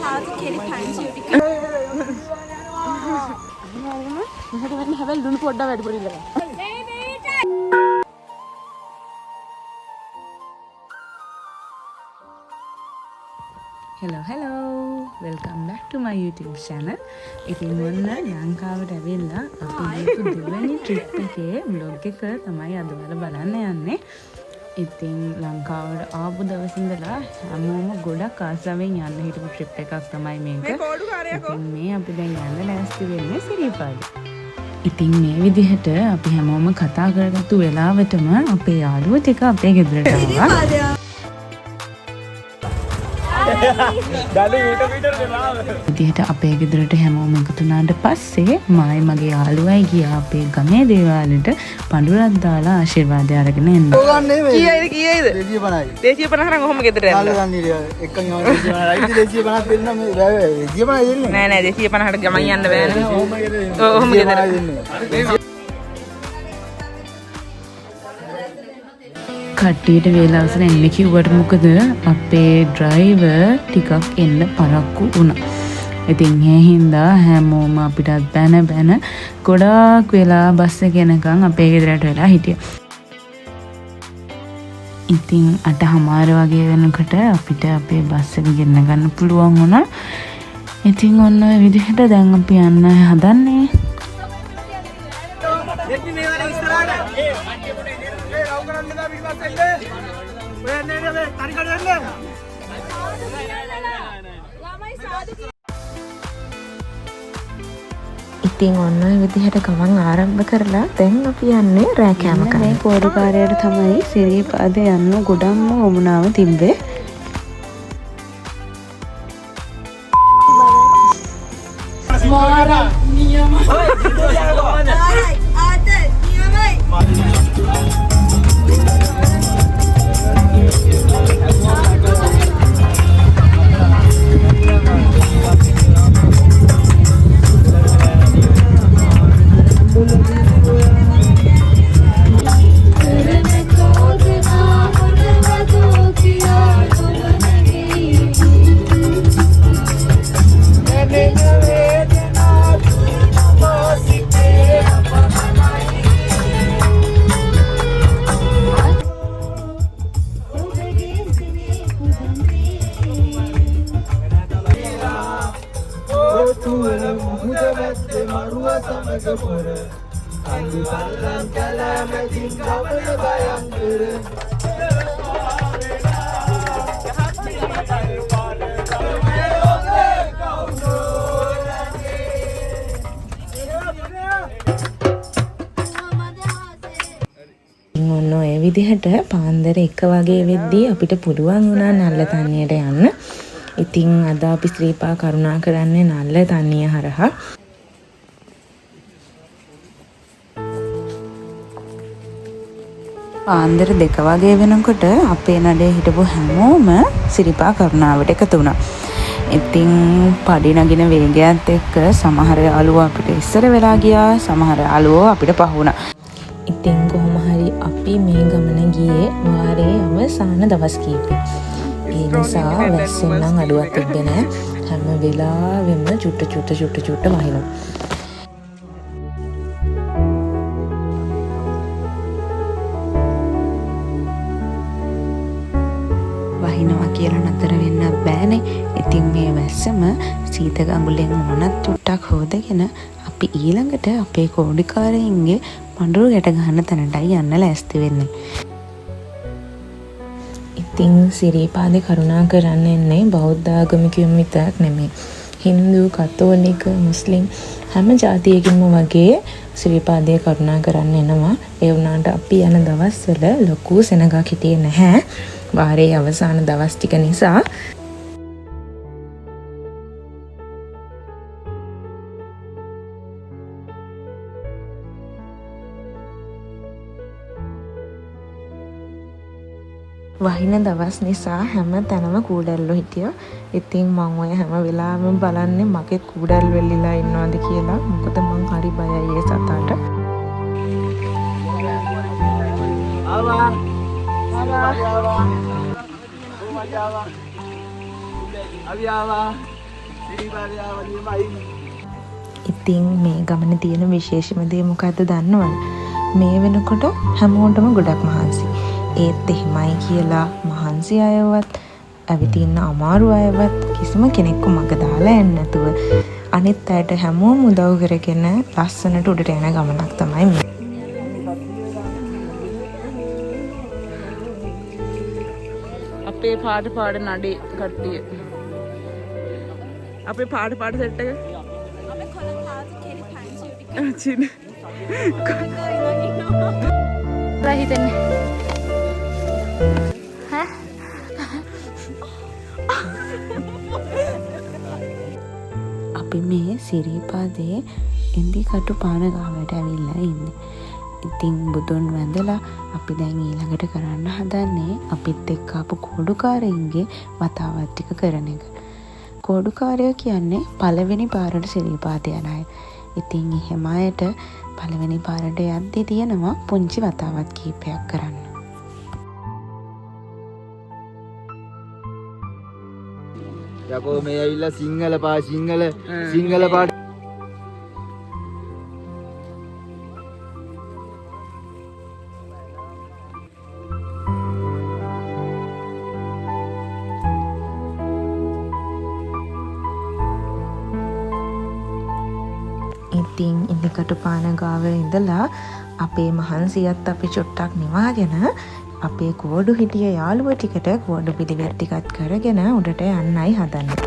සාදු කෙලි පංචිය ටික. මෙහෙට වෙන්න හැබැයි ලුණු පොඩ්ඩක් වැඩිපුර ඉල්ලගන්න. Hello hello, welcome back to my YouTube channel. ඉතින් ඔන්න ලංකාවට ඇවිල්ලා අපි ගියපු දෙවෙනි ට්‍රිප් එකේ ව්ලොග් එක තමයි අද ඔයාලා බලන්න යන්නේ. ඉතින් ලංකාවට ආපු දවස් ඉඳලා හැමෝම ගොඩක් ආසාවෙන් යන්න හිටපු ට්‍රිප් එකක් තමයි මේක. ඉතින් මේ අපි දැන් යන්න ලෑස්ති වෙන්නේ සිරිපාද. ඉතින් මේ විදිහට අපි හැමෝම කතා කරගත්තු වෙලාවටම අපේ යාළුවෝ ටික අපේ ගෙදරට ආවා. විදිහට අපේ ගෙදරට හැමෝම එකතු වුණාට පස්සේ මායි මගේ යාළුවයි ගියා අපේ ගමේ දේවාලෙට පඳුරක් දාලා ආශිර්වාදය අරගෙන එන්න. කීයයිද කීයයිද? 250යි. 250 නම් ඔහොම ගෙදරට යන්න. යාළුවා ගන්න ඉතින් එක්කන් යනවා 250යි. 250ක් දෙන්න මේ බෑ බෑ 250යි දෙන්නේ. නෑ නෑ, 250ට ගමන් යන්න බෑනේ. ඔහොම ගෙදර. ඔව්, ඔහොම ගෙදර. දෙන්නේ. කට්ටියට වේලාවසන එන්න කිව්වට මොකද අපේ ඩ්‍රයිවර් ටිකක් එන්න පරක්කු වුණා. ඉතින් ඒ හින්දා හැමෝම අපිටත් බැන බැන ගොඩාක් වෙලා බස් එක එනකන් අපේ ගෙදරට වෙලා හිටියා. ඉතින් 8:30 වගේ වෙනකොට අපිට අපේ බස් එක ගෙන්න ගන්න පුළුවන් වුණා. ඉතින් ඔන්න ඔය විදිහට දැන් අපි යන්න හදන්නේ. ඉතින් ඔන්න ඔය විදිහට ගමන් ආරම්භ කරලා දැන් අපි යන්නේ රෑ කෑම කන්න. මේ කෝඩුකාරයට තමයි සිරිපාද යන්න ගොඩක්ම වුවමනාව තිබ්බේ. ආතල් නියමයි. තුවන මුහුද මැද්දේ මරුව සමග පොර කඳු පල්ලම් කැලෑ මැදින් ගමන භයංකර. ඉතින් ඔන්න ඔය විදිහට පාන්දර 1 වගේ වෙද්දී අපිට පුළුවන් වුණා නල්ලතන්නියට යන්න. ඉතින් අද අපි ශ්‍රීපා කරුණා කරන්නේ නල්ලතන්නිය හරහා. පාන්දර 2 වගේ වෙනකොට අපේ නඩේ හිටපු හැමෝම සිරිපා කරුණාවට එකතු වුණා. ඉතින් පඩි නගින වේගයත් එක්ක සමහර යාළුවෝ අපිට ඉස්සර වෙලා ගියා, සමහර යාළුවෝ අපිට පහු වුණා. ඉතින් කොහොම හරි අපි මේ ගමන ගියේ වාරයේ අවසාන දවස් කීපේ. ඒ නිසා වැස්සෙන් නම් අඩුවක් තිබ්බේ නෑ. හැම වෙලාවෙම චුට්ට චුට්ට චුට්ට චුට්ට වහිනවා. වහිනවා කියලා නතර වෙන්න බෑනේ. ඉතින් මේ වැස්සම සීත ගඟුලෙන් ඕනත් චුට්ටක් හොදගෙන අපි ඊළඟට අපේ කෝඩිකාරයින්ගේ පඳුරු ගැට ගන්න තැනටයි යන්න ලෑස්ති වෙන්නේ. ඉතින් සිරිපාදේ කරුණා කරන්න එන්නේ බෞද්ධ ආගමිකයන් විතරක් නෙමෙයි. හින්දු, කතෝලික, මුස්ලිම් හැම ජාතියකින්ම වගේ සිරිපාදේ කරුණා කරන්න එනවා. ඒ වුණාට අපි යන දවස්වල ලොකු සෙනඟක් හිටියේ නැහැ. වාරයේ අවසාන දවස් ටික නිසා. වහින දවස් නිසා හැම තැනම කූඩැල්ලෝ හිටියා. ඉතින් මං ඔය හැම වෙලාවෙම බලන්නේ මගේ කූඩැල්ලෝ වෙල්ලිලා ඉන්නවද කියලා. මොකද මං හරි බයයි ඒ සතාට. ආවා. ආවා. ආවා. අපි ආවා. සිරිපාදේ ආව නියමයි. ඉතින් මේ ගමන තියෙන විශේෂම දේ මොකද්ද දන්නවද? මේ වෙනකොට හැමෝටම ගොඩක් මහන්සි. ඒත් එහෙමයි කියලා මහන්සි අයවත් ඇවිත් ඉන්න අමාරු අයවත් කිසිම කෙනෙක්ව මග දාලා යන්නේ නැතුව අනිත් අයට හැමෝම උදව් කරගෙන ලස්සනට උඩට යන ගමනක් තමයි මේ. අපේ පාට පාට නඩේ කට්ටිය. අපේ පාට පාට සෙට් එක. අපේ කොළ පාට කෙරි පැංචි ටික. චින. හිතන්නේ. ඈ? අපි මේ සිරිපාදේ ඉන්දිකටු පාන ගාවට ඇවිල්ලා ඉන්නේ. ඉතින් බුදුන් වැඳලා අපි දැන් ඊළඟට කරන්න හදන්නේ අපිත් එක්ක ආපු කෝඩුකාරයින්ගේ වතාවත් ටික කරන එක. කෝඩුකාරයෝ කියන්නේ පළවෙනි පාරට සිරිපාද යන අය. ඉතින් එහෙම අයට පළවෙනි පාරට යද්දි තියෙනවා පුංචි වතාවත් කීපයක් කරන්න. යකෝ මේ ඇවිල්ලා සිංහල පා සිංහල සිංහල පාට. ඉතින් ඉන්දිකටු පාන ගාව ඉඳලා අපේ මහන්සියත් අපි චුට්ටක් නිවාගෙන අපේ කෝඩු හිටිය යාළුව ටිකට කෝඩු පිළිවෙත් ටිකත් කරගෙන උඩට යන්නයි හදන්නේ.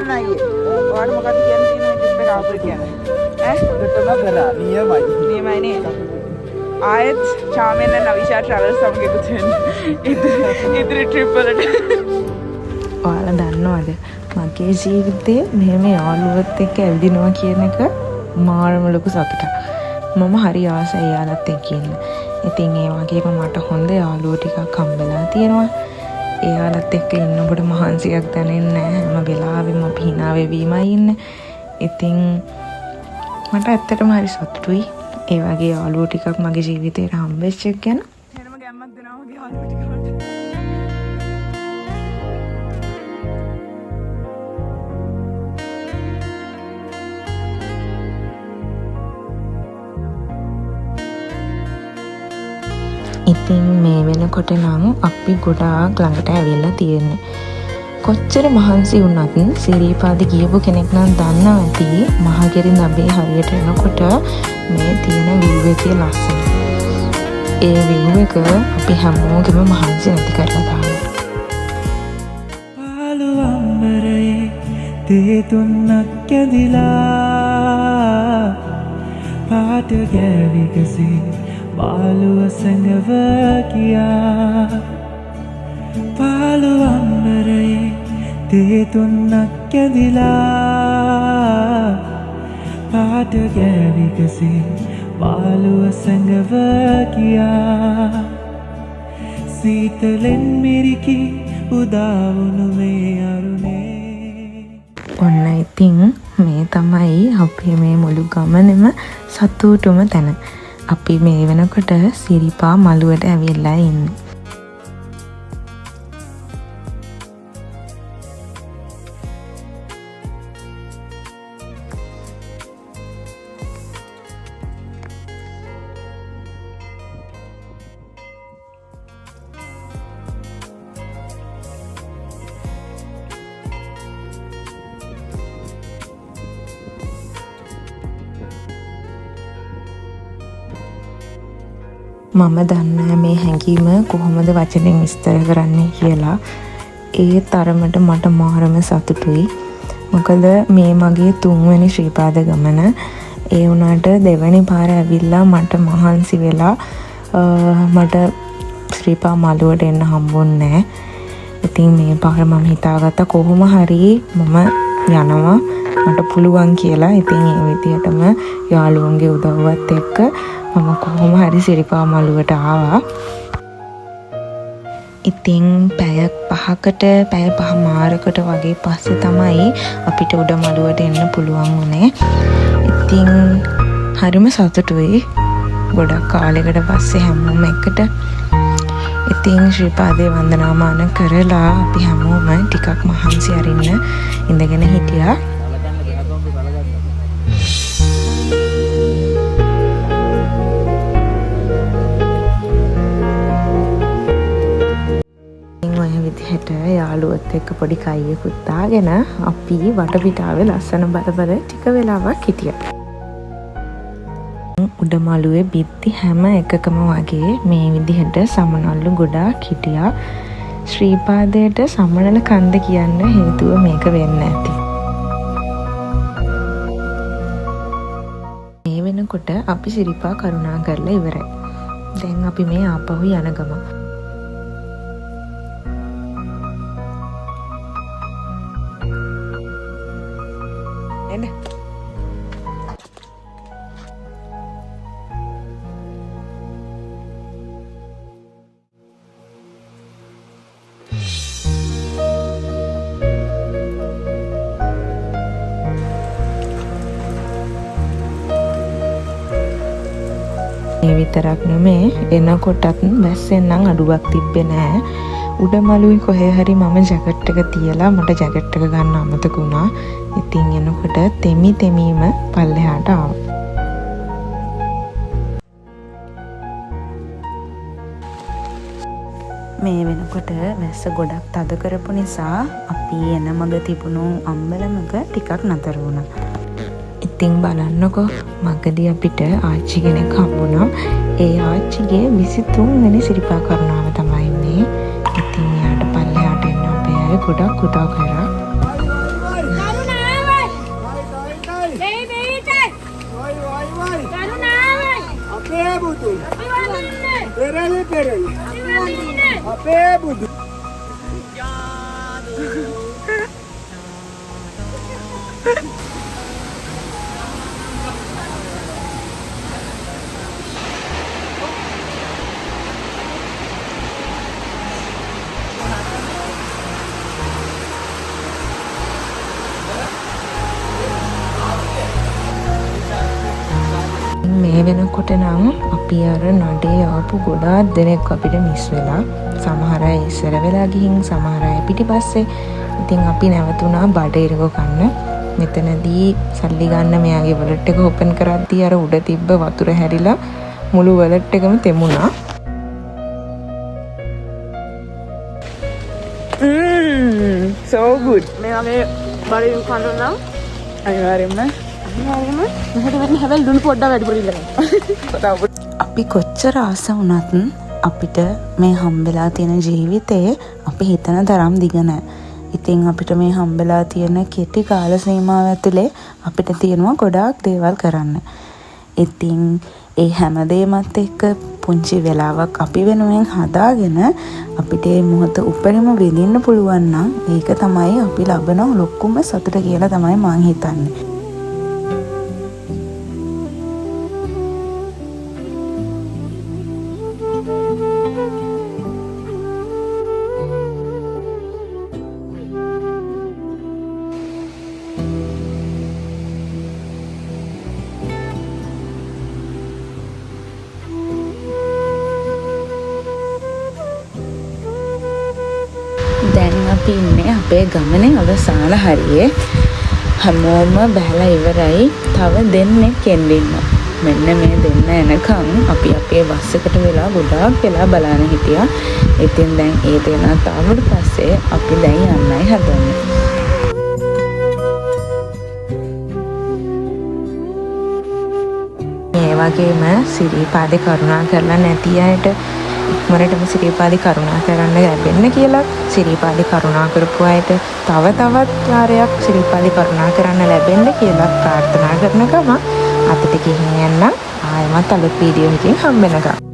නයි. ඔයාට මොකද්ද කියන්න තියෙන්නේ මේ ට්‍රිප් එක ආපු එක ගැන? ඈ? හොඳටම කරා නියමයි. නියමයි නේ? ආයෙත් චාමෙන් and Avisha travel සමග එකතු වෙන්න. ඉදිරි ට්‍රිප් වලට. ඔයාලා දන්නවද මගේ ජීවිතේ මෙහෙම යාළුවොත් එක්ක ඇවිදිනවා කියන එක මාරම ලොකු සතුටක්. මම හරි ආසයි එයාලත් එක්ක ඉන්න. ඉතින් ඒ වගේම මට හොඳ යාළුවෝ ටිකක් හම්බෙලා තියෙනවා. එයාලත් එක්ක ඉන්නකොට මහන්සියක් දැනෙන්නේ නැහැ. හැම වෙලාවෙම අපි හිනා වෙවීමයි ඉන්නේ. ඉතින් මට ඇත්තටම හරි සතුටුයි. ඒ වගේ යාළුවෝ ටිකක් මගේ ජීවිතේට හම්බෙච්ච එක ගැන. වෙනම ගැම්මක් දෙනවා මගේ යාළුවෝ ටික මට. ඉතින් මේ වෙනකොට නම් අපි ගොඩාක් ළඟට ඇවිල්ලා තියෙන්නේ. කොච්චර මහන්සි වුණත් සිරිපාද ගියපු කෙනෙක් නම් දන්නවා ඇති මහගෙරි නබේ හරියට එනකොට මේ තියෙන විව් එකේ ලස්සන. ඒ විව් එක අපි හැමෝගෙම මහන්සි නැති කරලා දානවා. පාළු අම්බරයේ තේ තුන්නක් ඇඳිලා පාට ගෑවිගසේ මාළුව සැඟව ගියා. පාළු අම්බරයේ තේ තුන්නක් ඇඳිලා පාට ගෑවිගසේ මාළුව සැඟව ගියා. සීතලෙන් මිරිකි උදා වුණු මේ අරුණේ. ඔන්න ඉතින් මේ තමයි අපේ මේ මුළු ගමනේම සතුටුම තැන. අපි මේ වෙනකොට සිරිපා මළුවට ඇවිල්ලා ඉන්නේ. මම දන්නේ මේ හැඟීම කොහොමද වචනෙන් විස්තර කරන්නේ කියලා. ඒ තරමට මට මාරම සතුටුයි. මොකද මේ මගේ තුන්වෙනි ශ්‍රීපාද ගමන. ඒ වුණාට දෙවෙනි පාර ඇවිල්ලා මට මහන්සි වෙලා මට ශ්‍රීපා මළුවට එන්න හම්බුන්නේ නෑ. ඉතින් මේ පාර මම හිතාගත්තා කොහොම හරි මම යනවා මට පුළුවන් කියලා. ඉතින් ඒ විදිහටම යාළුවන්ගේ උදව්වත් එක්ක මම කොහොම හරි සිරිපා මළුවට ආවා. ඉතින් පැය 5කට පැය 5.5කට වගේ පස්සේ තමයි අපිට උඩ මළුවට එන්න පුළුවන් වුණේ. ඉතින් හරිම සතුටුයි. ගොඩක් කාලයකට පස්සේ හැමෝම එකට. ඉතින් ශ්‍රීපාදේ වන්දනාමාන කරලා අපි හැමෝම ටිකක් මහන්සි අරින්න ඉඳගෙන හිටියා. ඔය විදිහට යාළුවොත් එක්ක පොඩි කයියකුත් දාගෙන අපි වටපිටාවේ ලස්සන බල බල ටික වෙලාවක් හිටියා. උඩ මළුවේ බිත්ති හැම එකකම වගේ මේ විදිහට සමනල්ලු ගොඩාක් හිටියා. ශ්‍රීපාදයට සමනල කන්ද කියන්න හේතුව මේක වෙන්න ඇති. මේ වෙනකොට අපි සිරිපා කරුණා කරලා ඉවරයි. දැන් අපි මේ ආපහු යන ගමන්. එන්න. මේ විතරක් නෙමේ, එනකොටත් වැස්සෙන් නම් අඩුවක් තිබ්බේ නෑ. උඩ මළුවේ කොහේ හරි මම ජැකට් එක තියලා මට ජැකට් එක ගන්න අමතක වුණා. ඉතින් එනකොට තෙමි තෙමීම පල්ලෙහාට ආවා. මේ වෙනකොට වැස්ස ගොඩක් තද කරපු නිසා අපි එන මග තිබුණු අම්බලමක ටිකක් නතර වුණා. ඉතින් බලන්නකෝ, මගදී අපිට ආච්චි කෙනෙක් හම්බුණා. ඒ ආච්චිගේ 23 වෙනි සිරිපා කරුණාව තමයි මේ. ඉතින් එයාට පල්ලෙහාට එන්න අපේ අය ගොඩක් උදව් කරා. අපේ බුදු පෙරලි පෙරලි අපේ බුදු. මේ වෙනකොට නම් අපි අර නඩේ ආපු ගොඩාක් දෙනෙක් අපිට මිස් වෙලා. සමහර අය ඉස්සර වෙලා ගිහින්, සමහර අය පිටිපස්සේ. ඉතින් අපි නැවතුණා බඩ ඉරග කන්න. මෙතනදී සල්ලි ගන්න මෙයාගේ වොලට් එක ඕපන් කරද්දී අර උඩ තිබ්බ වතුර හැරිලා මුළු වොලට් එකම තෙමුණා. So good. මේ වගේ බඩ ඉරග කන්න නම් අනිවාර්යයෙන්ම මෙහෙට වෙන්න හැබැයි ලුණු පොඩ්ඩක් වැඩිපුර ඉල්ලගන්න. අපි කොච්චර ආස වුණත් අපිට මේ හම්බෙලා තියෙන ජීවිතේ අපි හිතන තරම් දිග නෑ. ඉතින් අපිට මේ හම්බෙලා තියෙන කෙටි කාල සීමාව ඇතුලේ අපිට තියෙනවා ගොඩාක් දේවල් කරන්න. ඉතින් ඒ හැම දේමත් එක්ක පුංචි වෙලාවක් අපි වෙනුවෙන් හදාගෙන අපිට මේ මොහොත උපරිම විඳින්න පුළුවන් නම් ඒක තමයි අපි ලබන ලොකුම සතුට කියලා තමයි මං හිතන්නේ. දැන් අපි ඉන්නේ අපේ ගමනේ අවසාන හරියේ. හැමෝම බැලලා ඉවරයි. තව දෙන්නෙක් එන්න ඉන්නවා. මෙන්න මේ දෙන්න එනකන් අපි අපේ බස් එකට වෙලා ගොඩාක් වෙලා බලන හිටියා. ඉතින් දැන් ඒ දෙනා තාවට පස්සේ අපි දැන් යන්නයි හදන්නේ. මේ වගේම සිරිපාදේ කරුණා කරලා නැති අයට ඉක්මනටම සිරිපාදේ කරුණා කරන්න ලැබෙන්න කියලා, සිරිපාදේ කරුණා කරපු අයට තව තවත් වාරයක් සිරිපාදේ කරුණා කරන්න ලැබෙන්න කියලා ප්‍රාර්ථනා කරන ගමන් අදට ගිහින් යන්නම්. ආයෙමත් අලුත් වීඩියෝ එකකින් හම්බ වෙනකම්.